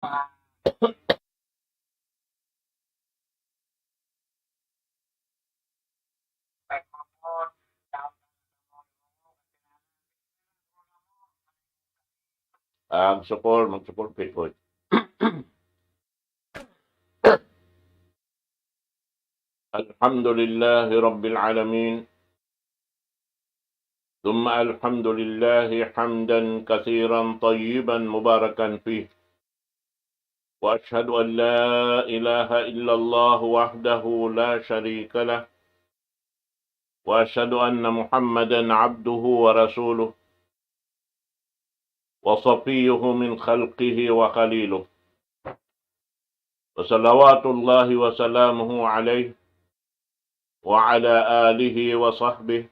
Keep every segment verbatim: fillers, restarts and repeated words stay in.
Magsukul, magsukul, Pit, boy. الحمد لله رب العالمين. ثم الحمد لله حمدا كثيرا طيبا مباركا فيه. وأشهد أن لا إله إلا الله وحده لا شريك له. وأشهد أن محمدا عبده ورسوله. وصفيه من خلقه وخليله. وصلوات الله وسلامه عليه وعلى آله وصحبه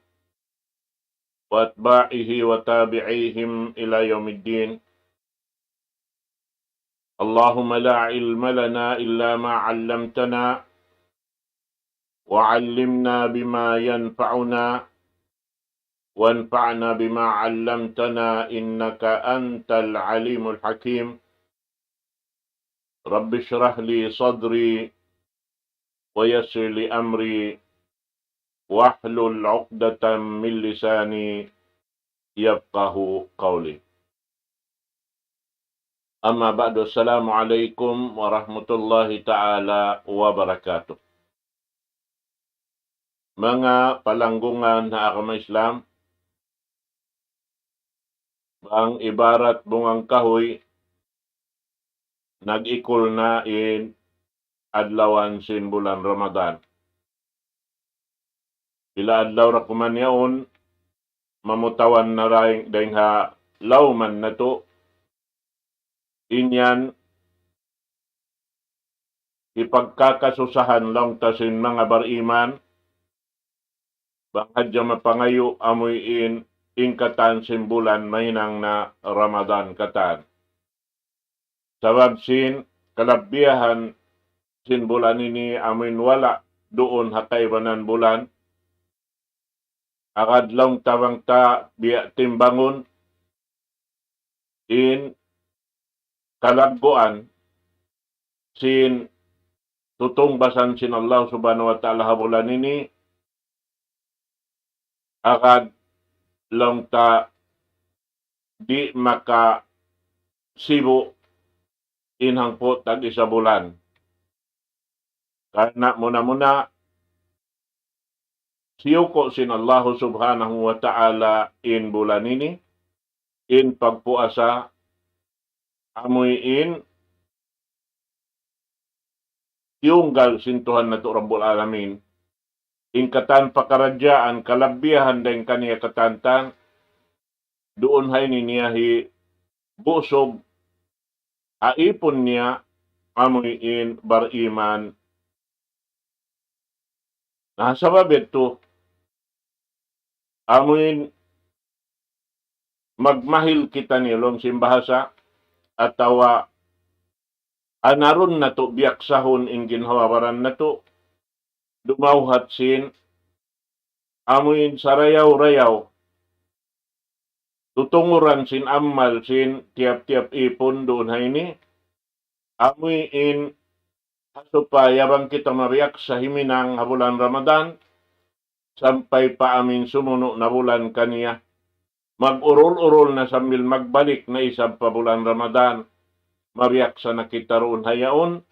وأتباعه وتابعيهم إلى يوم الدين. اللهم لا علم لنا إلا ما علمتنا، وعلمنا بما ينفعنا، وانفعنا بما علمتنا، إنك أنت العليم الحكيم. رب اشرح لي صدري، ويسر لي أمري، واحلل عقدة من لساني يفقه قولي. أما بعد، السلام عليكم ورحمة الله تعالى وبركاته. Manga palanggungan ha agama Islam, bang ibarat bungang kahuy, nag-ikul na in adlawan sin bulan Ramadan. Pila adlaw ra kuman yaun, mamutawan na dayn, dayn ha lawman natu'. In yan, hipagkakasusahan laung ta sin manga bariman, bang hadja mapangayu' amuin in katan sin bulan mahinang na Ramadan katan. Sabab sin kalabbiyahan sin bulan ini amuin wala' duun ha kaibanan bulan, agad laung ta bang ta biya' timbangun in kalagguan sin tutungbasan sin Allah Subhanahu wa Ta'ala ha bulan ini, agad laung ta di' makasibu' in hangpu' tag-isa bulan. Karna' muna-muna, siyuku' sin Allahu Subhanahu wa Ta'ala in bulan ini, in pagpuasa, amuin tiyunggal sin Tuhan natu' Rabbul Alamin. In katan pakaradjaan, kalabbiyahan dayn kaniya katantan, duun ha ini niya hibusug ha ipun niya amuin bariman. Na, sabab yadtu, amuin magmahil kitaniyu laung sin bahasa, atawa anarun natu' biyaksahun in ginhawa-baran natu', dumawhat sin amuin sarayaw-rayaw tutunguran sin amal sin tiyap-tiyap ipun duun ha ini, amuin ha supaya bang kita mabiyaksa himinang ha bulan Ramadan, sampay pa amuin sumunu' na bulan kaniya, mag-urul-urul na sambil magbalik na isab pa bulan Ramadan, mabiyaksa na kita duun ha yaun,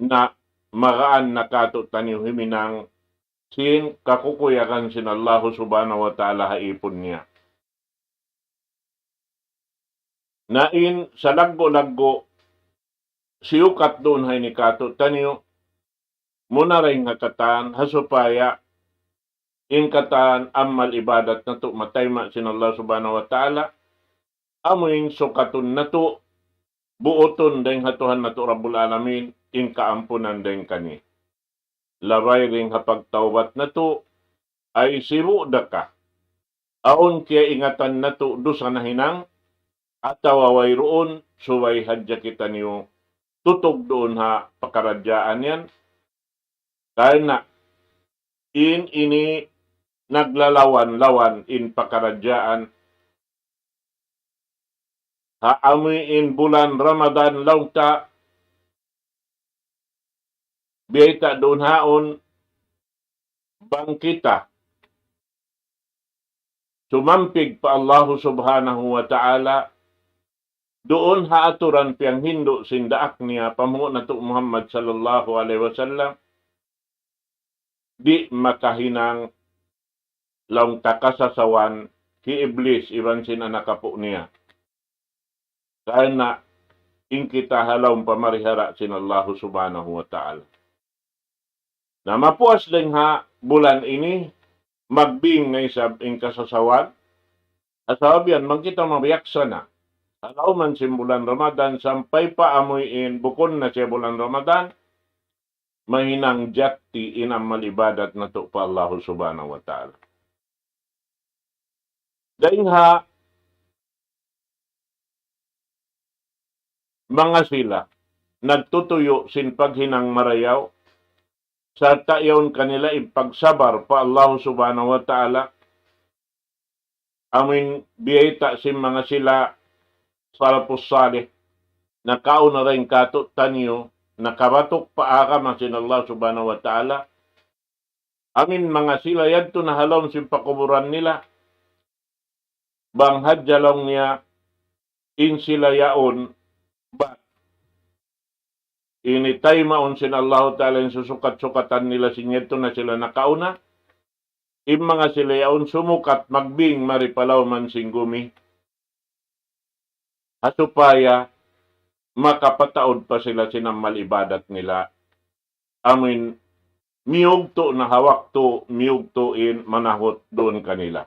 na magaan na kātu'niyu himinang sin kakukuyagan sin Allahu Subhanahu wa Ta'ala ha ipun niya. Na in salaggu'-laggu' siyukat duun ha ini kātu'niyu, muna dayn ha katan, ha supaya in katan amal ibadat natu' matayma' sin Allah Subhanahu wa Ta'ala, amuin sukatun natu', buutun dayn ha Tuhan natu' Rabbul Alamin, in kaampunan dayn kaniya. Labay dayn ha pagtawbat natu', ay sibu' da ka. Awn kiyaingatan natu' dusa nahinang, atawa wayruun, subay hadja kitaniyu tutug duun ha pakaradjaan yan. Karna' in ini naglalawan-lawan in pakaradjaan. ha amuin bulan Ramadan laung ta, biyayta' duun haun bang kita sumampig pa Allahu Subhanahu wa Ta'ala, duun ha aturan piyanghindu' sin daak niya panghu' natu' Muhammad sallallahu alayhi wasallam, di' makahinang laung ta kasasawan hi Iblis iban sin anak apu' niya. Karna' in kita ha lawm pamarihara' sin Allahu Subhanahu wa Ta'ala. Na mapuas dayn ha bulan ini, magbing na isab in kasasawan, ha sabab yan, bang kita mabiyaksana ha lawm sin bulan Ramadan, sampay pa amuin bukun na siya bulan Ramadan, mahinang jatti in amal ibadat natu' pa Allahu Subhanahu wa Ta'ala. Dayn ha manga sila nagtutuyu' sin paghinang marayaw, sarta' yaun kanila in pagsabar pa Allahu Subhanahu wa Ta'ala, amuin biyayta' sin manga sila salafus salih, nakauna dayn kātu'niyu, nakabatuk pa agama sin Allah Subhanahu wa Ta'ala, amuin manga sila yadtu na ha lawm sin pakuburan nila, bang hadja laung niya in sila yaun, bat ini taymaun sin Allahu Ta'ala in susukat-sukatan nila sin yadtu na sila nakauna, in manga sila yaun sumukat magbing mari pa lawm sin gumi. Ha supaya makapataud pa sila sin amal ibadat nila. Amuin miyugtu' na ha waktu, miyugtu' in manahut duun kanila.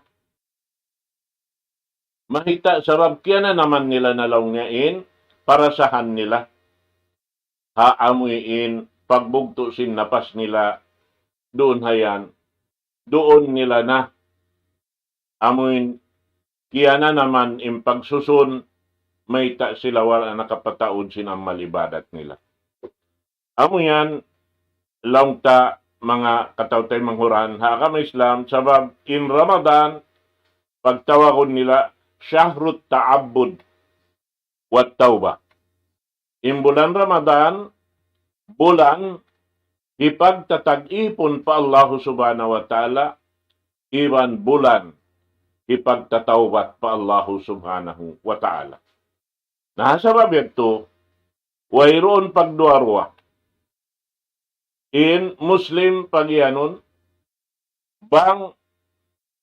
Mahita' sabab kiyananaman nila na laung niya in parasahan nila. Ha amuin pagbugtu' sin napas nila duun hayan, duun nila na amuin kiyananaman in pagsusun, mayta' sila wala' nakapataud sin amal ibadat nila. Amu yan, laung ta manga kataw-taymanghuran ha agama Islam, sabab in Ramadan, pagtawagun nila, shahrut ta'abbud wa tawbah. In bulan Ramadan, bulan hipagtatag-ipun pa Allahu Subhanahu wa Ta'ala, iban bulan hipagtatawbat pa Allahu Subhanahu wa Ta'ala. Na, sabab yadtu, wayruun pagduwa-ruwa in Muslim pagiyanun, bang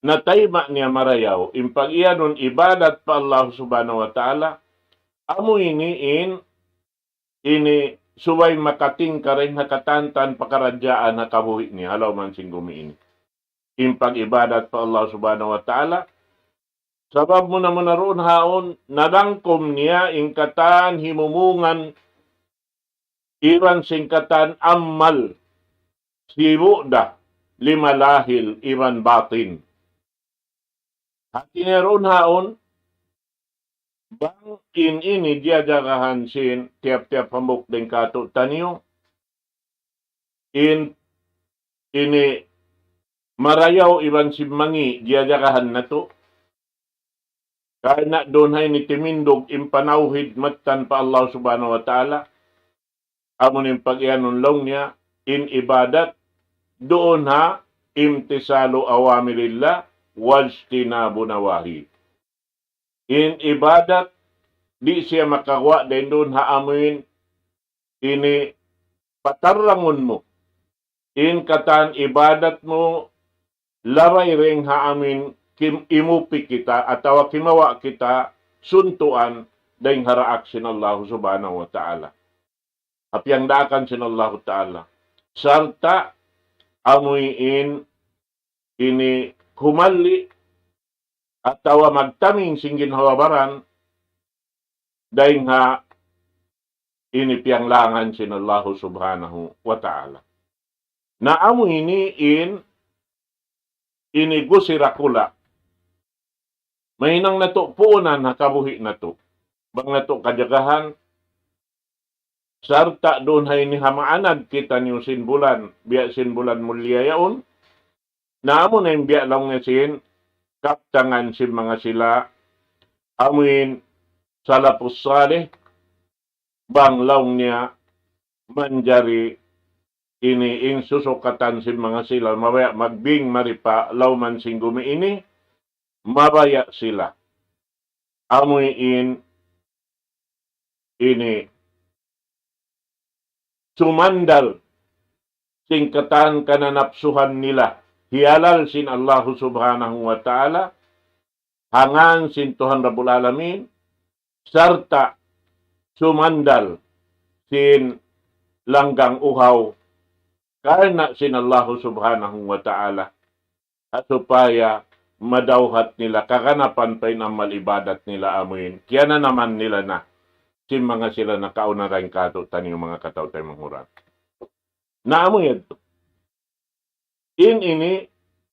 natayma' niya marayaw in pagiyanun ibadat pa Allah Subhanahu wa Ta'ala, amu ini in, ini subay makatingka dayn ha katantan pakaradjaan ha kabuhi' niya, ha lawm sin gumi ini. In pag-ibadat pa Allah Subhanahu wa Ta'ala, sabab muna-muna duun haun, nadangkum niya in katan himumungan iban sin katan amal, sibu' da, lima lahil iban batin. Hati niya duun haun, bang in ini diyajagahan sin tiyap-tiyap hambuuk dayn kātu'niyu, in ini marayaw iban sin mangi' diyajagahan natu'. Karna' duun ha ini timindug in panawhid mattan pa Allah Subhanahu wa Ta'ala. Amu in pagiyanun laung niya, in ibadat duun ha imtisalu awamirillah wajtinabu nawahi. In ibadat di' siya makaguwa' dayn duun ha amuin ini patarrangun mu. In katan ibadat mu labay dayn ha amuin kim-, imupi kita atawa kimawa' kita suntuan dayn ha daak sin Allah Subhanahu wa Ta'ala. Ha piyangdaakan sin Allah Ta'ala. Sarta' amuin ini kumalli atawa magtaming sin ginhawa-baran dayn ha ini piyanglangan sin Allah Subhanahu wa Ta'ala. Na amu ini in, ini gusi dakula'. Mahinang natu' puunan ha kabuhi' natu'. Bang natu' kajagahan, sarta' duun ha ini ha maanad kitaniyu sin bulan, biya' sin bulan mulia yaun. Na amu na in biya' laung niya sin kabtangan sin manga sila, amuin salafus salih, bang laung niya manjari ini in susukatan sin manga sila, mabaya' magbing mari pa lawman sin gumi ini, mabaya' sila. Amuin ini sumandal sin katan kananapsuhan nila, hiyalal sin Allahu Subhanahu wa Ta'ala, ha ngan sin Tuhan Rabbul Alamin, sarta' sumandal sin langgang uhaw karna' sin Allahu Subhanahu wa Ta'ala, ha supaya madawhat nila kaganapan pa in amal ibadat nila amuin kiyananaman nila na sin manga sila nakauna dayn kātu'niyu manga kataw-taymanghuran. Na amu yadtu. In ini,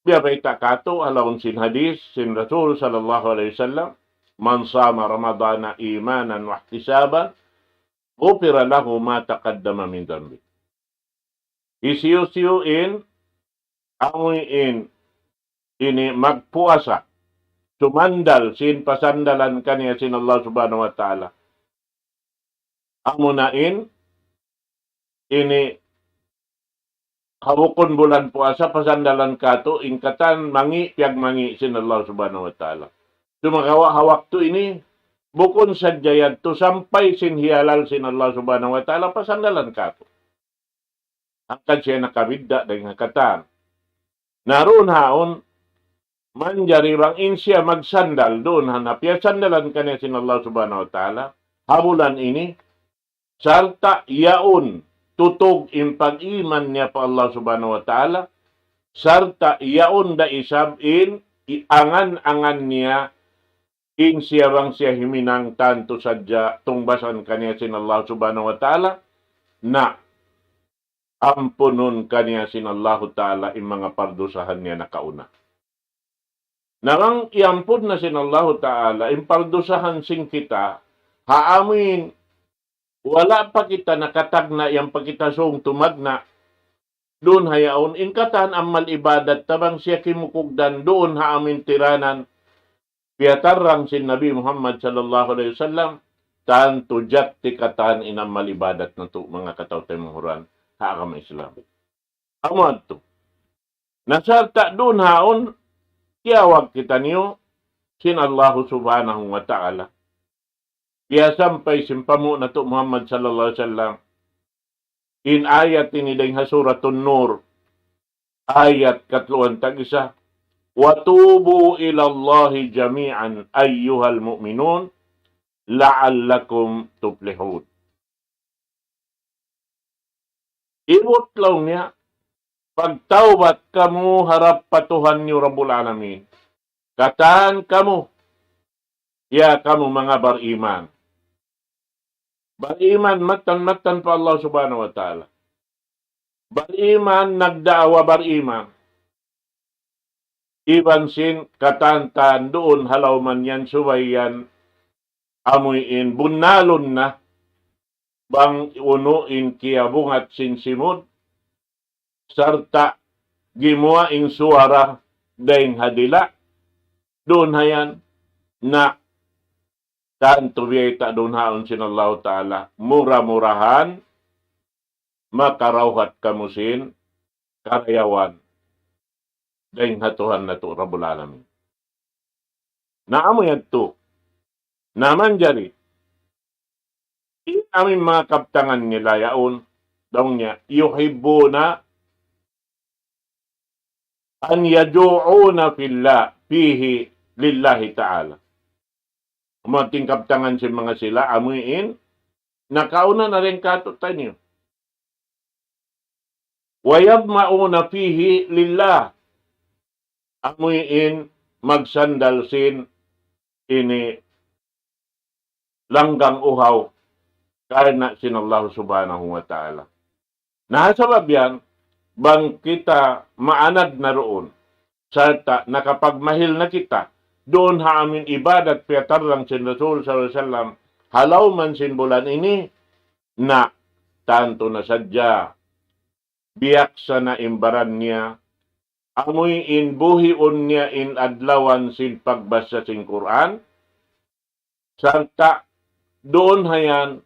biya' bayta' kātu', ha lawm sin hadith sin Rasul sallallahu alayhi wasallam, من صام رمضان إيمانا واحتسابا غفر له ما تقدم من ذنبه. Hisiyu-siyu in, amuin, ini magpuasa, sumandal sin pasandalan kaniya sin Allah Subhanahu wa Ta'ala. Amuna in, ini ha bukun bulan puasa, pasandalan kātu', in katan mangi', piyagmangi' sin Allah Subhanahu wa Ta'ala. Sumagawa' ha waktu ini, bukun sadja yadtu sampay sin hiyalal sin Allah Subhanahu wa Ta'ala, pasandalan kātu'. Hangkan siya nakabidda' dayn ha katan. Na duun ha yaun, manjari bang in siya magsandal duun ha na piyasandalan kaniya sin Allah Subhanahu wa Ta'ala, ha bulan ini, sarta' yaun tutug in pag-iman niya pa Allah Subhanahu wa Ta'ala, sarta' yaun da isab in iyangan-angan niya in siya bang siya himinang tantu sadja tungbasan kaniya sin Allah Subhanahu wa Ta'ala, na ampunun kaniya sin Allahu Ta'ala in manga pardusahan niya nakauna. Na bang iyampun na sin Allahu Ta'ala in pardusahan sin kita, ha amuin wala' pa kita nakatagna', yan pa kita sūng tumagna', duun ha yaun, in katan amal ibadat ta bang siya kimukugdan duun ha amuin tiranan, piyatarrang sin Nabi Muhammad sallallahu alayhi wasallam, tantu jatti katan in amal ibadat natu' manga kataw-taymanghuran ha agama Islam. Amu yadtu. Na sarta' duun ha yaun, tiyawag kitaniyu sin Allahu Subhanahu wa Ta'ala. Piyasampay sin panghu' natu' Muhammad sallallahu alayhi wasallam in ayat ini dayn ha Suratun Nur, ayat katluan tag-isa, وتوبوا إلى الله جميعا أيها المؤمنون لعلكم تفلحون. Ibut laung niya, pagtawbat kamu harap pa Tuhan niyu Rabbul Alamin. Katan kamu, ya kamu manga bariman. Bariman mattan-mattan pa Allah Subhanahu wa Ta'ala. Bariman, nagdaawa bariman. Iban sin katan-katan duun ha lawm yan subay yan amuin bunnalun na bang unu in kiyabungat sin simud, sarta' gimuwa' in suwara dayn ha dila', duun ha yan, na tantu biyayta' duun ha yaun sin Allahu Ta'ala, mura-murahan makarawhat kamu sin karayawan dayn ha Tuhan natu' Rabbul Alamin. Na amu yadtu, na manjari, in amuin manga kabtangan nila yaun, laung niya, يحبون أن يجوعون في الله، فيه لله تعالى. Amu in kabtangan sin manga sila, amuin, nakauna na dayn kātu'niyu. ويظمأون فيه لله. Amuin magsandal sin ini langgang uhaw karna' sin Allah Subhanahu wa Ta'ala. Na sabab yan, bang kita maanad na duun, sarta' nakapagmahil na kita duun ha amuin ibadat piyatarrang sin Rasul sallallahu alayhi wasallam, ha lawm sin bulan ini, na tantu na sadja, biyaksa na in baran niya, amuin buhiun niya in adlawan sin pagbasa sin Qur'an, sarta' duun hayan,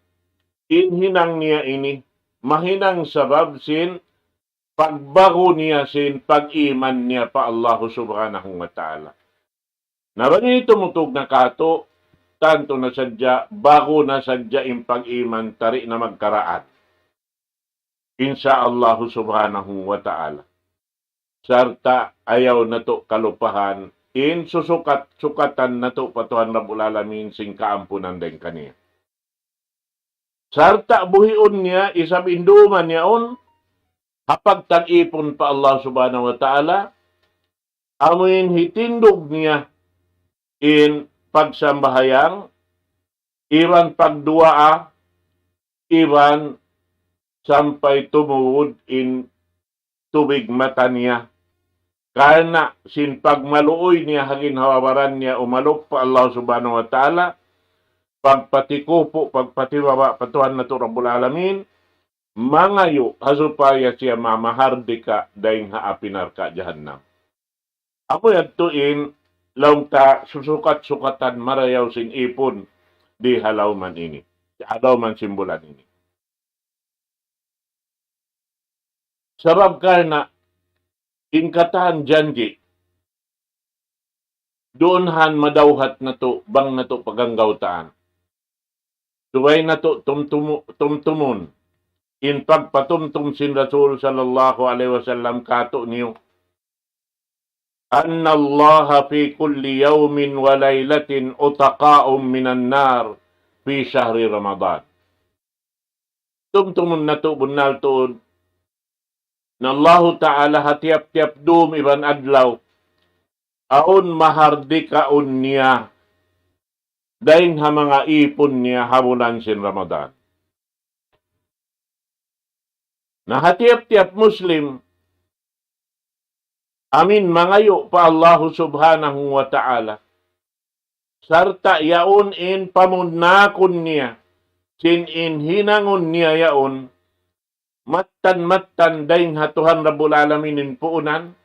in hinang niya ini, mahinang sabab sin pagbagu niya sin pag-iman niya pa Allahu Subhanahu wa Ta'ala. Na bang ini tumutug na katu', tantu na sadja, bagu na sadja in pag-iman ta di' na magkaraan. Insya Allahu Subhanahu wa Ta'ala. Sarta' ayaw natu' kalupahan, in susukat-sukatan natu' pa Tuhan Rabbul Alamin sin kaampunan dayn kaniya. Sarta' buhiun niya, isab in dum niya yaun, ha pagtag-ipun pa Allah Subhanahu wa Ta'ala, amu in hitindug niya in pagsambahayang, iban pagduwaa, iban sampay tumugud in tubig mata niya. Karna' sin pagmaluuy niya ha ginhawa-baran niya umalup pa Allah Subhanahu wa Ta'ala, pagpatikupu, pagpatibaba pa Tuhan natu' Rabbul Alamin, mangayu' ha supaya siya mamahardika dayn ha api narka' jahannam. Amu yadtu in laung ta susukat-sukatan marayaw sin ipun di ha lawman ini. Ha lawman sin bulan ini. Sabab karna' in katan janji', duun han madawhat natu', bang natu' paganggawtaan. Subay natu' tumtumu-, tumtumun in pagpatumtum sin Rasul sallallahu alayhi wasallam katu' niyu. أن الله في كل يوم وليلة عتقاء من النار في شهر رمضان. Tumtumun natu' bunnal tuud na Allahu Ta'ala ha tiyap-tiyap dum iban adlaw, awn mahardikaun niya dayn ha manga ipun niya ha bulan sin Ramadan. Na ha tiyap-tiyap Muslim, amin mangayu' pa Allahu Subhanahu wa Ta'ala, sarta' yaun in pamunnakun niya, sin in hinangun niya yaun, mattan-mattan dayn ha Tuhan Rabbul Alamin in puunan,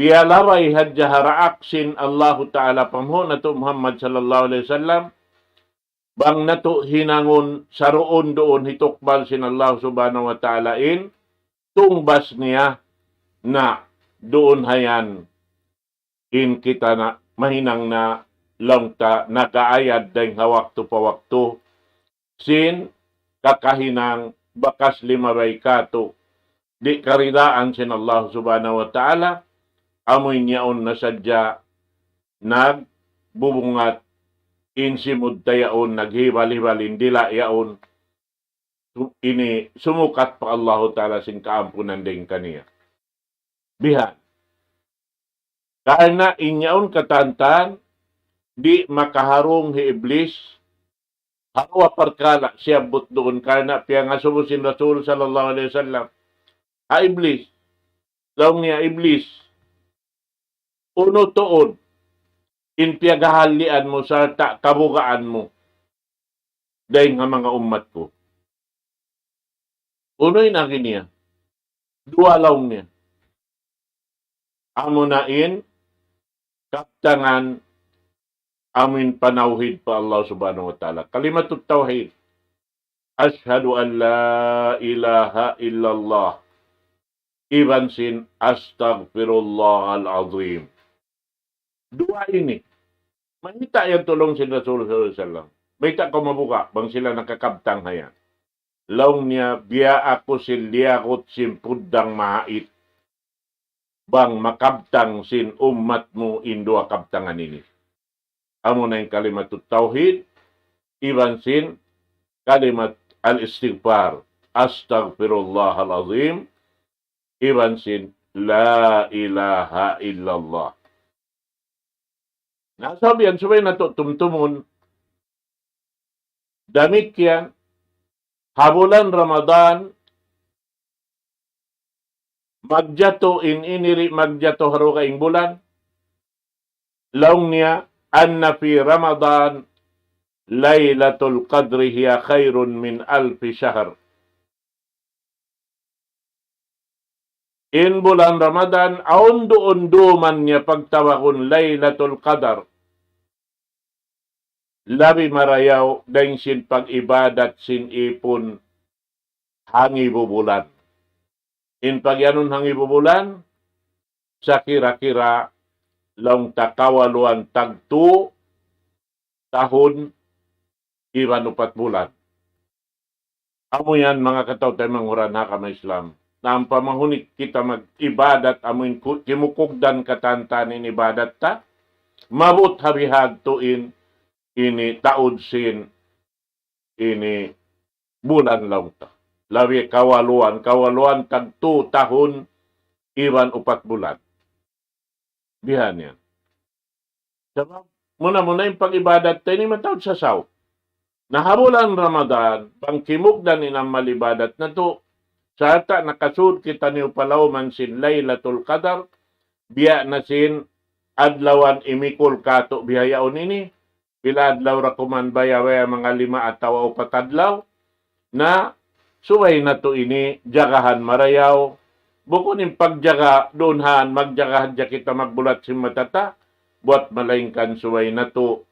piyalabay hadja ha daak sin Allahu Ta'ala panghu' natu' Muhammad sallallahu alayhi wasallam, bang natu' hinangun saruun-duun hitukbal sin Allah Subhanahu wa Ta'ala in tungbas niya, na duun hayan in kita na mahinang na laung ta nag-aayad dayn ha waktu pa waktu sin kakahinang bakas limabay katu' di' karidaan sin Allah Subhanahu wa Ta'ala, amu in yaun na sadja nagbubungat in simud ta yaun, naghibal-hibal in dila' yaun, su-, ini sumukat pa Allahu Ta'ala sin kaampunan dayn kaniya. Bihan. Karna' in yaun katantan, di' makaharung hi Iblis, ha duwa parkala' siyabbut duun karna' piyangasubu sin Rasul sallallahu alayhi wasallam. Ha Iblis, laung niya Iblis, unu tuud in piyagahalian mu sarta' kabugaan mu dayn ha manga ummat ku? Unu in agi niya? Duwa laung niya. Amuna in kabtangan amu in panawhid pa Allah Subhanahu wa Ta'ala. Kalimatut tawhid. أشهد أن لا إله إلا الله. Iban sin أستغفر الله العظيم. Duwa ini. Mayta' yan laung sin Rasul sallallahu alayhi wasallam? Mayta' kaw mabuga' bang sila nakakabtang ha yan? Laung niya, biya' aku sin liyagut sin puddang mahait bang makabtang sin ummat mu in duwa kabtangan ini. Amuna in kalimatut tawhid, iban sin kalimat al-istighfar, أستغفر الله العظيم, iban sin لا إله إلا الله. Na, sabab yan, subay natu' tumtumun. Damikkiyan, ha bulan Ramadan, magjatu in ini di' magjatu ha dugaing bulan. Laung niya, أن في رمضان ليلة القدر هي خير من ألف شهر. In bulan Ramadan, awn duun duman niya pagtawagun Laylatul Qadar. labi marayaw dayn sin pag-ibadat sin ipun hangibu bulan. In pagiyanun hangibu bulan, sakira-kira laung ta kawaluan tagtu tahun iban upat bulan. Amu yan, manga kataw-taymanghuran ha agama Islam, na ampa mahunit kita mag-ibadat, amu in ku-, kimukugdan katan-katan in ibadat ta, maabut ha bihadtu in, ini taud sin ini bulan laung ta. Labi kawaluan, kawaluan tagtu tahun iban upat bulan. Bihan yan. Sabab, muna-muna in pag-ibadat ta ini mataud sasaw. Na ha bulan Ramadan, bang kimugdan in amal ibadat natu', sarta' nakasud kitaniyu pa lawm sin Laylatul Qadar, biya' na sin adlawan imikul katu' bihaun ini, pila adlaw ra kuman baya'-baya' manga lima atawa upat adlaw, na subay natu' ini jagahan marayaw. Bukun in pagjaga duun han, magjaga hadja kita magbulat sin mata ta, buat malaingkan subay natu'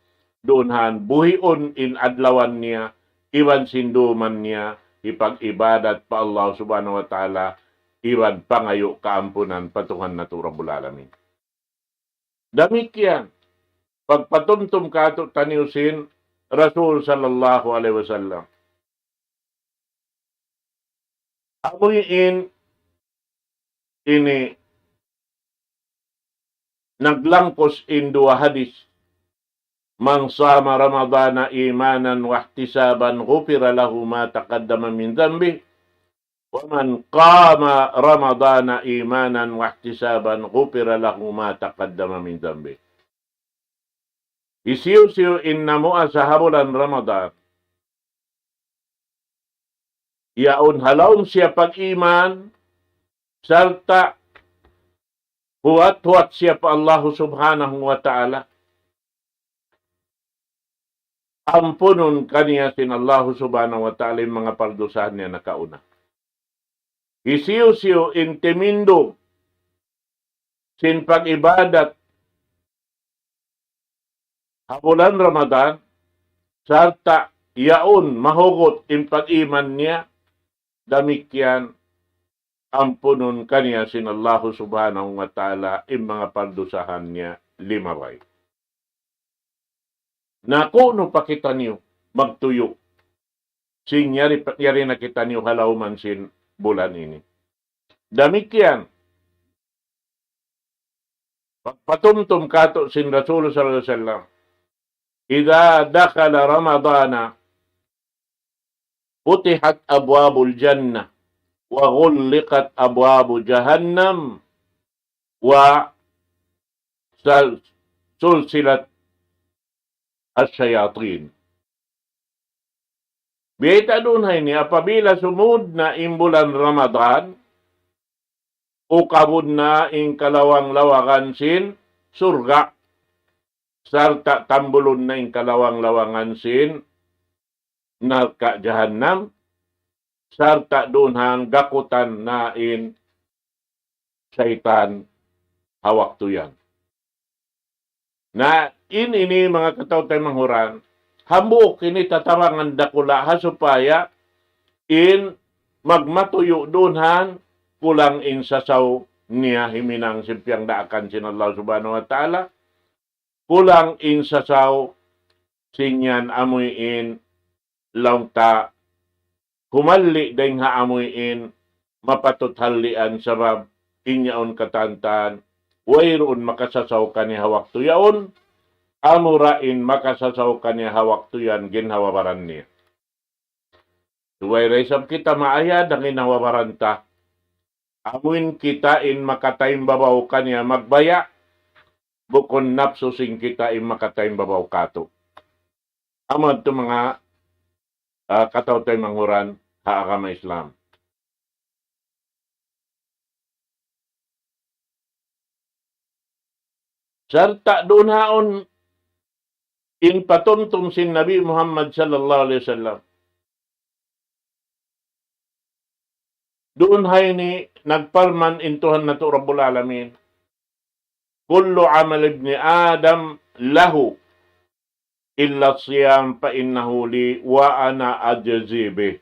duun han buhiun in adlawan niya, iban sin duman niya, hipag-ibadat pa Allah Subhanahu wa Ta'ala, iban pangayu' kaampunan pa Tuhan natu' Rabbul Alamin. Damikkiyan, pagpatumtum kātu'niyu sin Rasul sallallahu alayhi wasallam. Amu in ini naglangkus in duwa hadis, من صام رمضان إيمانا واحتسابا غفر له ما تقدم من ذنبه، ومن قام رمضان إيمانا واحتسابا غفر له ما تقدم من ذنبه. Hisiyu-siyu in namuasa ha bulan Ramadan, yaun ha lawm siya pag-iman, sarta' huwat-huwat siya pa Allahu Subhanahu wa Ta'ala, ampunun kaniya sin Allahu Subhanahu wa Ta'ala in manga pardusahan niya nakauna. Hisiyu-siyu in timindug sin pag-ibadat ha bulan Ramadan, sarta' yaun mahugut in pag-iman niya, damikkiyan ampunun kaniya sin Allahu Subhanahu wa Ta'ala in manga pardusahan niya limabay. Na kunu' pa kitaniyu magtuyu', sin yari, yari na kitaniyu ha lawm sin bulan ini. Damikkiyan, pagpatumtum kātu' sin Rasul sallallahu alayhi wasallam, إذا دخل رمضان فتحت أبواب الجنة وغلقت أبواب جهنم وسلسلت الشياطين. Biyayta' duun ha ini, apabila sumud na in bulan Ramadan, ukabun na in kalawang-lawangan sin surga', sarta' tambulun na in kalawang-lawangan sin narka' jahannam, sarta' duun han gakutan na in saytan ha waktu yan. Na in ini manga kataw-taymanghuran, hambuuk ini tatabangan dakula' ha supaya in magmatuyu' duun han kulang in sasaw niya himinang sin piyangdaakan sin Allah Subhanahu wa Ta'ala, kulang in sasaw sin yan amuin laung ta humalli' dayng ha amuin mapatut hallian sabab in yaun katantan, wayruun makasasaw kaniya ha waktu yaun, amura in makasasaw kaniya ha waktu yan ginhawa-baran niya. Subay da isab kita maayad ha ginhawa-baran ta. Amuin kita in makataimbabaw kaniya magbaya', bukun napsu sin kita in makataimbabaw kātu'. Amu yadtu manga, ah, kataw-taymanghuran ha agama Islam. Sarta' duun haun in patumtum sin Nabi Muhammad sallallahu alayhi wasallam. Duun ha ini nagparman in Tuhan natu' Rabbul Alamin, كل عمل ابن آدم له إلا الصيام فإنه لي وأنا أجزي به.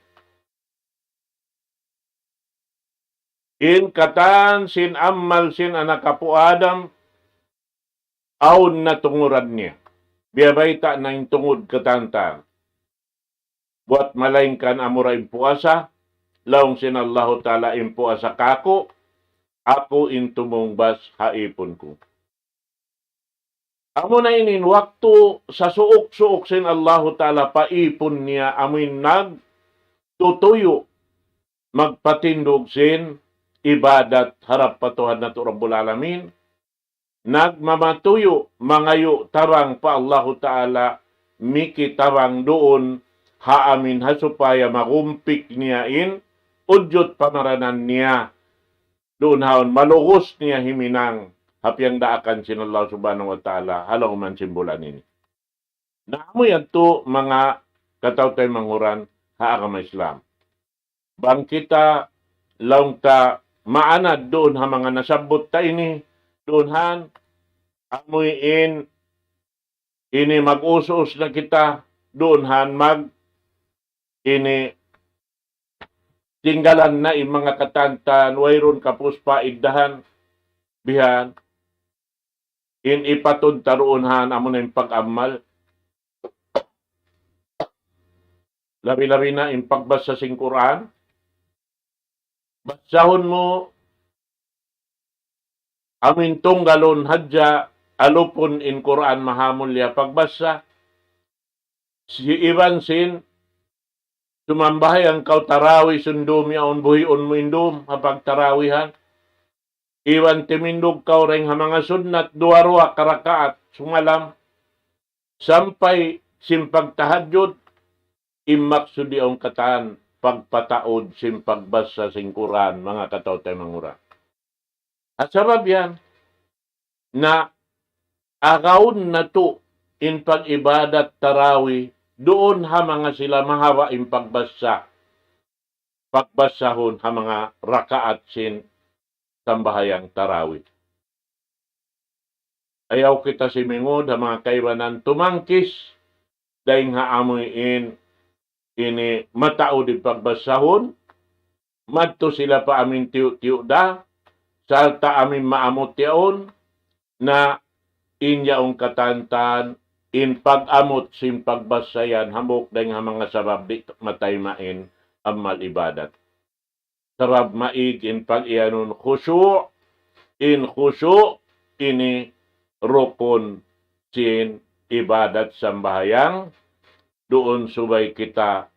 In katan sin amal sin anak apu' Adam, awn na tunguran niya. Biya' bayta' na in tungud katan-katan. Buwat malaingkan amura in puasa, laung sin Allahu Ta'ala in puasa kāku', aku in tumungbas ha ipun ku. Amuna ini in waktu sasuuk-suuk sin Allahu Ta'ala pa ipun niya amuin nagtutuyu' magpatindug sin ibadat harap pa Tuhan natu' Rabbul Alamin, nagmamatuyu', mangayu' tabang pa Allahu Ta'ala, miki tabang duun ha amin ha supaya magumpik niya in ujud pamaranan niya, duun haun malugus niya himinang ha piyagdaakan sin Allah Subhanahu wa Ta'ala ha lawm sin bulan ini. Na amu yadtu manga kataw-taymanghuran ha agama Islam. Bang kita laung ta maanad duun ha manga nasabbut ta ini, duun han, amuin ini mag-us-us na kita, duun han mag ini tinggalan na in manga katan-katan, wayruun kapus pa iddahan, bihan, in ipatud ta duun han amuna in pag-amal. Labi-labi na in pagbasa sin Qur'an. Basahun mu amin tunggalun hadja alupun in Qur'an mahamulliya pagbasa. Si iban sin sumambahayang kaw tarawi sundum yaun buhiun mu indum ha pagtarawihan. Iban timindug kaw dayn ha manga sunnat duwa-ruwa karakaat sumalam sampay sin pagtahajjud, in maksud yaun katan pagpataud sin pagbasa sin Qur'an, manga kataw-taymanghuran. At sabab yan, na agaun natu' in pag-ibadat tarawi, duun ha manga sila mahaba' in pagbasa, pagbasahun ha manga rakaat sin sambahayang tarawi. Ayaw kita simingud ha manga kaibanan tumangkis, dayn ha amuin ini mataud in pagbasahun, madtu sila pa amin tiyu'-tiyu' da, sarta' amin maamut yaun, na in yaun katan-katan, in pag-amut sin pagbasa yan, hambuuk dayn ha manga sabab di' matayma' in amal ibadat. Sabab maig in pag-iyanun khushu', in khushu' ini rukun sin ibadat sambahayang, duun subay kita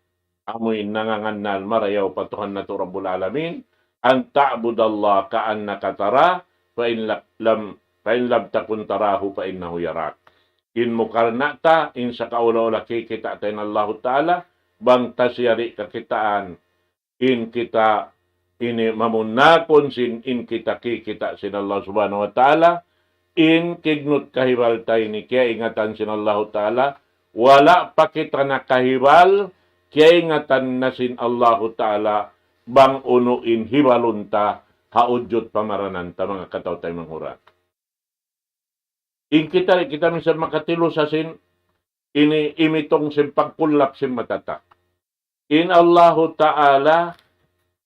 amuin nangangannal marayaw pa Tuhan natu' Rabbul Alamin, أن تعبد الله كأنك تراه، فإن لم، فإن لم تكن تراه فإنه يراك. In mukarna' ta, in sakaula-ula kikita' ta in Allahu Ta'ala, bang ta siya di' kakitaan, in kita ini mamunakun sin in kita kikita' sin Allah Subhanahu wa Ta'ala, in kignut kahibal ta ini kiyaingatan sin Allahu Ta'ala, wala' pa kita nakahibal, kiyaingatan na sin Allahu Ta'ala, bang unu in hibalun ta, ha ujud pamaranan ta, manga kataw-taymanghuran. In kita, kita minsan makatilusa sin, ini imitung sin pagkullap sin mata ta. In Allahu Ta'ala,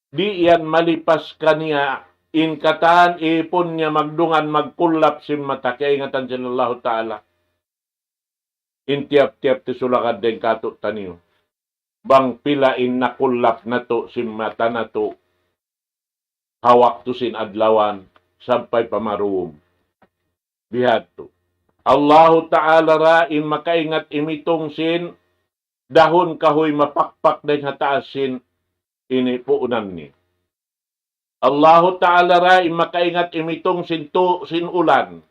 di' yan malipas kaniya, in katan ipun niya magdungan magkullap sin mata, kiyaingatan sin Allahu Ta'ala. In tiyap-tiyap ti sulagad dayn kātu'niyu. Bang pila in nakullap natu' sin mata natu', ha waktu sin adlawan, sampay pa marum. Bihadtu. Allahu Ta'ala ra in makaingat imitung sin dahun kahuy mapakpak dayn ha taas sin ini puunan niya. Allahu Ta'ala ra in makaingat imitung sin tu-, sin ulan.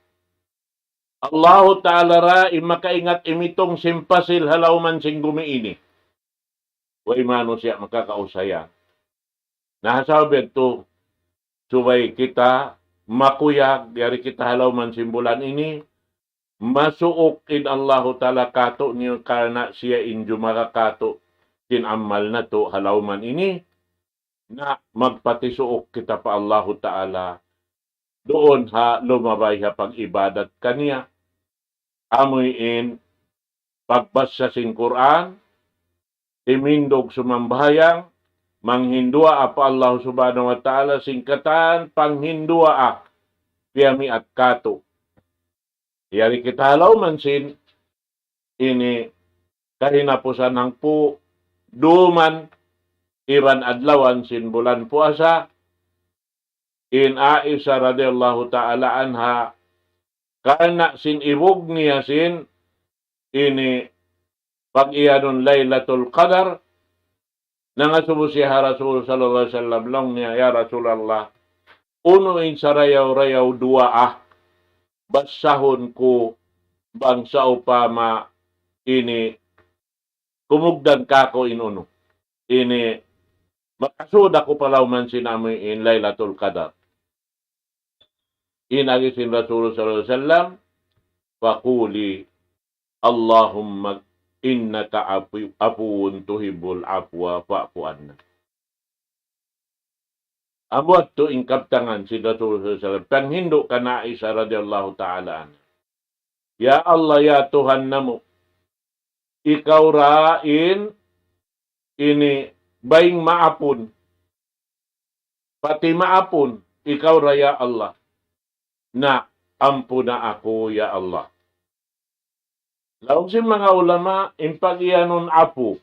Allahu Ta'ala ra in makaingat imitung sin pasil ha lawman sin gumi ini. Way manusiya' makakausayan. Na, ha sabab yadtu, subay kita makuyag, yari kita ha lawman sin bulan ini, masuuk in Allahu Ta'ala kātu'niyu karna' siya in jumaga kātu' sin amal natu' ha lawman ini, na magpatisuuk kita pa Allahu Ta'ala, duun ha lumabay ha pag-ibadat kaniya, amuin pagbasa sin Qur'an, timindug sumambahayang, manghinduwaa pa Allah Subhanahu wa Ta'ala sin katan panghinduwaa piyamiat katu'. Yari kita ha lawm sin ini kahinapusan hangpu' duman iban adlawan sin bulan puasa, in Aisha radiyallahu ta'ala anha, karna' sin ibug niya sin ini pag-iyanun Laylatul Qadar, nangasubu siya ha Rasul sallallahu alayhi wasallam, laung niya, "Ya Rasulullah, unu in sarayaw-rayaw duwaa basahun ku bang sawpama ini kumugdan kaku' in unu? Ini makasud aku pa lawm sin amu in Laylatul Qadar." In agi sin Rasul sallallahu alayhi wasallam, "Faquli, Allahumma innaka afu-, afuwun tuhibbul afwa fa'fu anna." Amu yadtu in kabtangan sin Rasul sallallahu alayhi wasallam, panghindu' kan Aisha radiyallahu ta'ala anha. "Ya Allah, ya Tuhan namu', ikaw ra in ini baying maapun, pati maapun, ikaw ra ya Allah. Na, ampuna aku ya Allah." Laung sin manga ulama, in pag-iyanun afu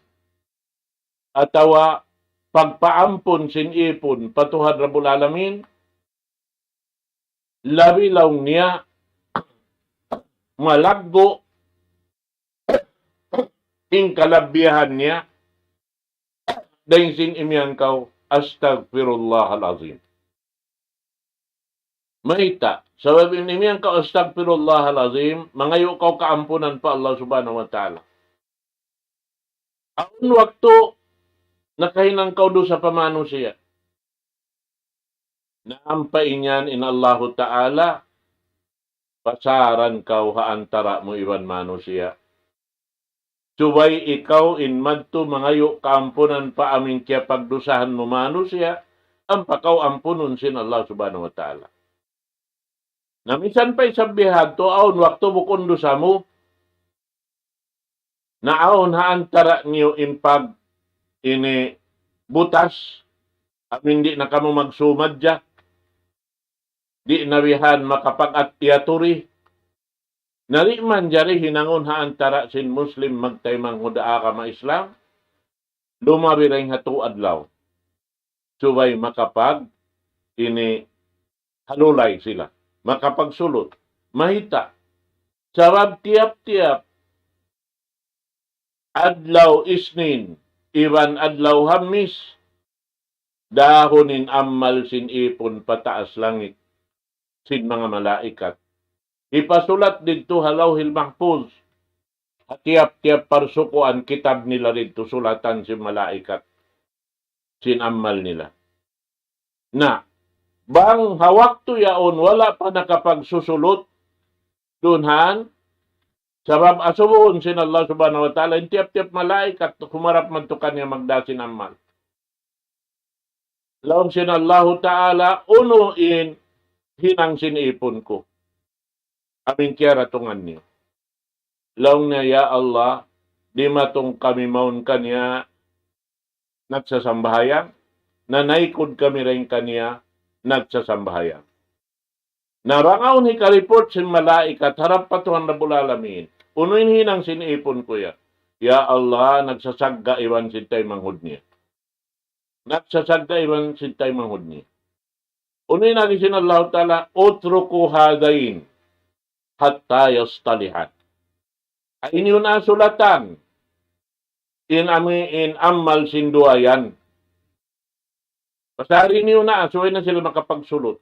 atawa pagpaampun sin ipun pa Tuhan Rabbul Alamin, labi laung niya malaggu' in kalabihan niya dayn sin imiyan kaw, "Astaghfirullahal azim." Mayta'? Sabab in imiyan kaw, "Astaghfirullahal azim," mangayu' kaw kaampunan pa Allah Subhanahu wa Ta'ala. Awn waktu nakahinang kaw dusa pa manusiya'. Na ampa in yan in Allahu Ta'ala, pasaran kaw ha antara' mu iban manusiya'. Subay ikaw in madtu mangayu' kaampunan pa amu in kiyapagdusahan mu manusiya', ampa kaw ampunun sin Allah Subhanahu wa Ta'ala. Na minsan pa isab bihadtu, awn waktu bukun dusa mu, na awn ha antara' niyu in pag ini butas, amu in di' na kamu magsumadja, di' na bihan makapag-at-, iyaturi. Na di' manjari hinangun ha antara' sin Muslim magtaymanghud ha agama Islam, lumabi dayn ha tū adlaw. Subay makapag ini halulay sila. Makapagsulut. Mayta'? Sabab tiyap-tiyap adlaw Isnin iban adlaw Hamis, dahun in amal sin ipun pa taas langit sin manga malaikat. Hipasulat didtu ha Lawhil Mahfuz. Ha tiyap-tiyap parsukuan kitab nila didtu sulatan sin malaikat sin amal nila. Na, bang ha waktu yaun wala' pa nakapagsusulut, dunhan, sabab asubuhun sin Allah Subhanahu wa Ta'ala, in tiyap-tiyap malaikat, humarap madtu kaniya magdā sin amal. Laung sin Allahu Ta'ala, unu in hinang sin ipun ku? Amu in kiyaratungan niyu. Laung niya, "Ya Allah, dimatung kami mawn kaniya nagsasambahayang, nanaykud kami dayn kaniya nagsasambahayang." Na bang awn hikariport sin malaikat harap pa Tuhan Rabbul Alamin, unu in hinang sin ipun ku yan? "Ya Allah, nagsasagga' iban sin taymanghud niya." Nagsasagga' iban sin taymanghud niya. Unu in agi sin Allahu Ta'ala, "Utruku hadhayn hatta yastalihan." Ay niyu na sulatan in amu in amal sin duwa yan. Pasari niyu na, subay na sila makapagsulut.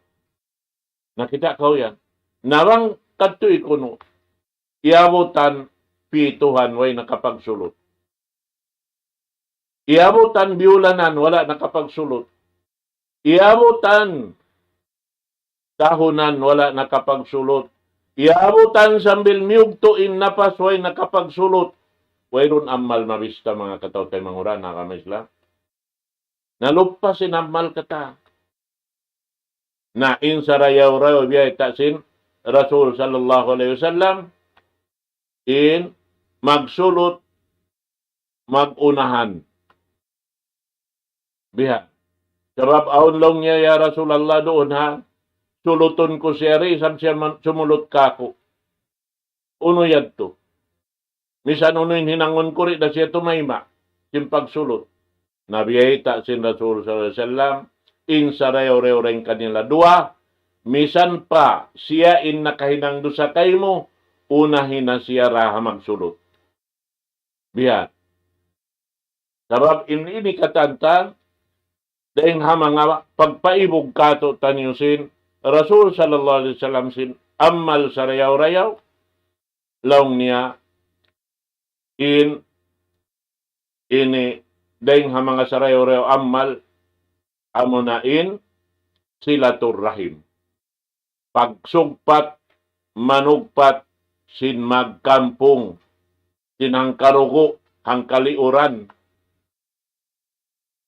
Nakita' kaw yan. Na bang kadtu kunu', iyabutan pituhan way nakapagsulut. Iyabutan biyulanan wala' nakapagsulut. Iyabutan tahunan wala' nakapagsulut. Iyabutan sambil miyugtu' in napas way nakapagsulut. Wayruun amal mabista, manga kataw-taymanghuran ha agama Islam. Naluppas in amal katan. Na in sarayaw-rayaw biyayta' sin Rasul sallallahu alayhi wasallam, in magsulut mag-unahan. Biha. Sabab awn laung niya, "Ya Rasulullah, duun ha, sulutun ku siya ri, isab siya man-, sumulut kaku'." Unu yadtu? Misan unu in hinangun ku, di' da siya tumayma' sin pagsulut. Na biyayta' sin Rasul sallallahu alayhi wasallam, in sarayaw-rayaw dayn kanila duwa, misan pa siya in nakahinang dusa kaymu, unahi na siya ra ha magsulut. Biya'. Sabab in ini katantan, dayn ha manga pagpaibug katu'taniyu sin Rasul sallallahu alayhi wasallam sin amal sarayaw-rayaw, laung niya in ini dayn ha manga sarayaw-rayaw amal, amuna in silatur rahim. Pagsugpat, manugpat sin magkampung, sin hangkarugu', hangkaliuran.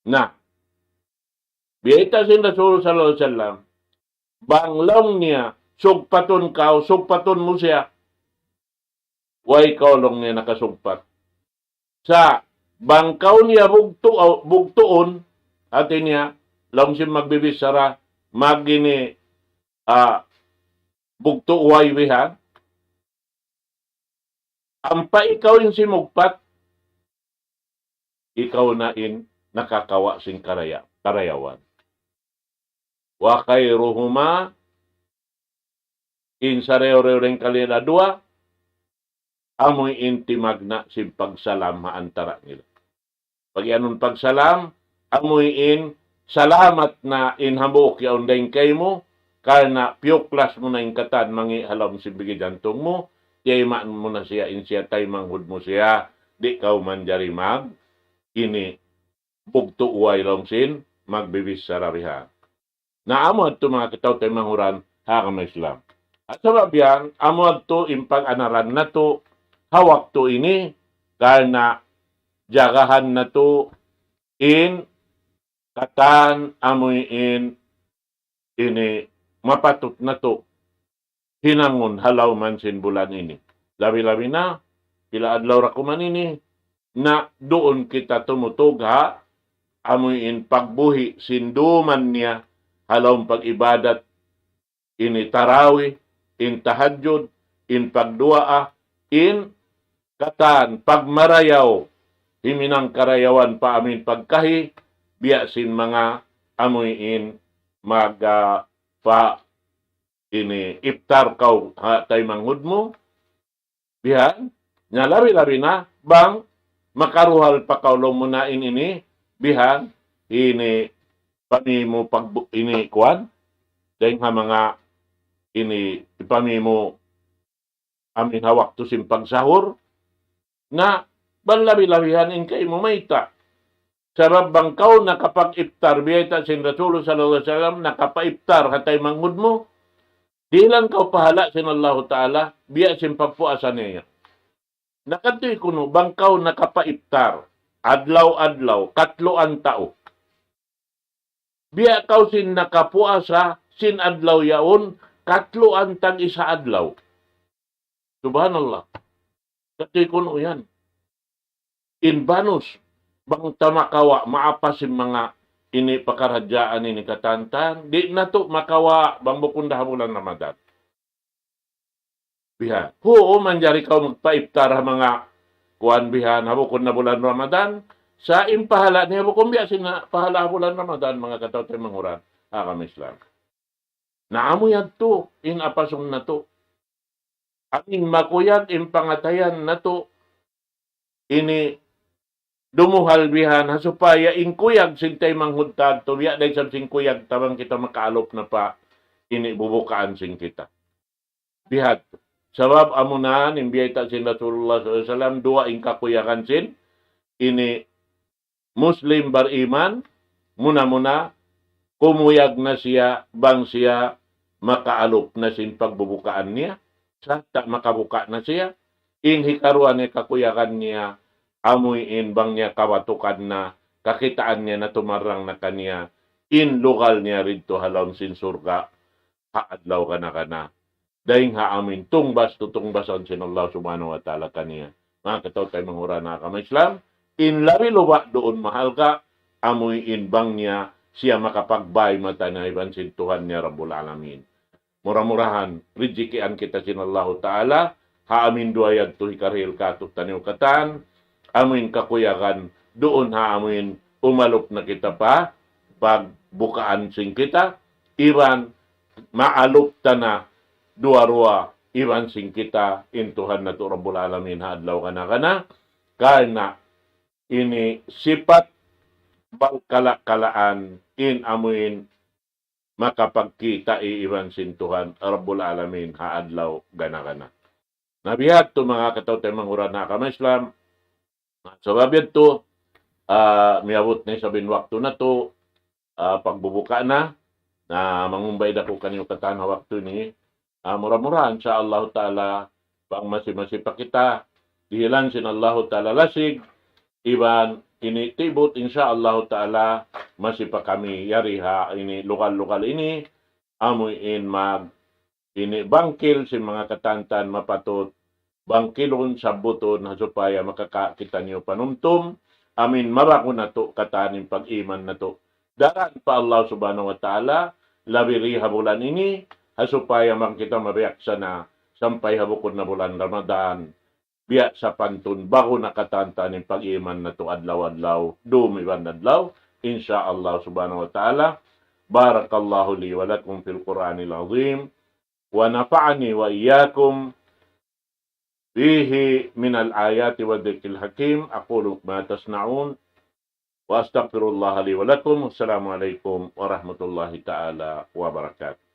Na, biyayta' sin Rasul sallallahu alayhi wasallam, bang laung niya, sugpatun kaw, sugpatun mu siya. Way kaw laung niya nakasugpat. Sa' bang kaw niya bugtu-, bugtuun, hati niya, laung sin magbibichara, mag-ini, ah, bugtu' way bihan. Ampa ikaw in simugpat, ikaw na in nakakawa' sin karaya-, karayawan. وخيرهما, in sarayaw-rayaw dayn kanila duwa, amuin timagna' sin pagsalam ha antara' nila. Pag-iyanun pagsalam, amuin salamat na in hambuuk yaun dayn kaymu, karna' piyuklas mu na in katan mangi' ha lawm sin bigi jantung mu, tiyayma' mu na siya in siya taymanghud mu siya, di' kaw manjari mag-, ini, bugtu' way laung sin magbibichara biha. Na amu yadtu manga kataw-taymanghuran ha agama Islam. At sabab yan, amu yadtu in pag-anaran natu' ha waktu ini, karna' jagahan natu' in katan amuin ini mapatut natu' hinangun ha lawm sin bulan ini. Labi-labi na, pila adlaw ra kuman ini, na duun kita tumutug ha amuin pagbuhi' sin duman niya ha lawm pag-ibadat, ini tarawih, in tahajjud, in pagduwaa, in katan pagmarayaw, himinang karayawan pa amuin pagkahi, biya' sin manga amuin mag, ah, pa ini iftar kaw ha taymanghud mu, bihan, nya labi-labi na, bang makaruhal pa kaw laung mu na in ini, bihan, ini pami mu pag-, ini kuwan, dayn ha manga ini pami mu amuin ha waktu sin pagsahur, na bang labi-labihan in kaymu mayta'. Sabab bang kaw nakapag-iftar, biyayta' sin Rasul sallallahu alayhi wasallam, nakapaiftar ha taymanghud mu, dihilan kaw pahala' sin Allahu Ta'ala, biya' sin pagpuasa niya. Na katu' kunu', bang kaw nakapaiftar, adlaw-adlaw, katluan tau. Biya' kaw sin nakapuasa, sin adlaw yaun, katluan tag-isa adlaw. Subhanallah. Katu' kunu' yan. In banus, bang ta makawa', maapas in manga ini pakaradjaan ini katantan, di' natu' makawa', bang bukun da ha bulan Ramadan. Bihan. Huu, manjari kaw magpaiftar ha manga kuwan bihan, ha bukun na bulan Ramadan, sa' in pahala' niya bukun biya' sin pahala' ha bulan Ramadan, manga kataw-taymanghuran ha agama Islam. Na amu yadtu, in apasun natu'. Amuin makuyag in pangatayan natu', ini dumuhal bihan ha supaya in kuyag sin taymanghud ta yadtu, biya' da isab sin kuyag ta bang kita makaalup na pa ini bubukaan sin kita. Bihan. Sabab amuna in biyayta' sin Rasulullah sallallahu alayhi wasallam, duwa in kakuyagan sin ini Muslim bariman, muna-muna, kumuyag na siya, bang siya makaalup na sin pagbubukaan niya, sarta' makabuka na siya, in hikaruwa niya kakuyagan niya, amuin bang niya kabatukan na, kakitaan niya na tumarrang na kaniya, in lugal niya didtu ha lawm sin surga', ha adlaw kana-kana. Dayng ha amuin tungbas tutungbasan sin Allah Subhanahu wa Ta'ala kaniya. Manga kataw-taymanghuran ha agama Islam, in labi luba' duun mahalga', amuin bang niya siya makapagbay mata niya iban sin Tuhan niya Rabbul Alamin. Mura-murahan, rijikian kita sin Allahu Ta'ala, ha amuin duwa yadtu hikarihil kātu'niyu katan, amuin kakuyagan, duun ha amuin umalup na kita pa pagbukaan sin kita, iban maalup ta na duwa-ruwa iban sin kita in Tuhan natu' Rabbul Alamin ha adlaw gana-gana, karna' ini sipat balkala'-kalaan in amuin makapagkita' iban sin Tuhan Rabbul Alamin ha adlaw gana-gana. Na biya' ha yadtu manga kataw-taymanghuran ha agama Islam, sabab yadtu, ah, miyabut na isab in waktu natu', ah, pagbubuka na, na mangumbay da aku kaniyu katan ha waktu ini, ah, mura-murahan, insya Allah Ta'ala, bang masi-masi pa kita, dihilan sin Allah Ta'ala lasig, iban ini tibut, insya Allah Ta'ala, masi pa kami yari ha ini lugal-lugal ini, amuin mag ini bangkil sin manga katantan mapatut bangkilun, sabbutun, ha supaya makaka-, kitaniyu panumtum, amuin mabagu natu' katan in pag-iman natu'. Daran pa Allah Subhanahu wa Ta'ala, labi ri ha bulan ini, ha supaya bang kita mabiyaksana sampay ha bukun na bulan Ramadan. Biya' sapantun bagu na katantan in pag-iman natu' adlaw-adlaw, dum iban adlaw, insya Allah Subhanahu wa Ta'ala. بارك الله لي ولكم في القرآن العظيم ونفعني وإياكم فيه من الآيات والذكر الحكيم. أقول ما تصنعون وأستغفر الله لي ولكم. والسلام عليكم ورحمة الله تعالى وبركاته.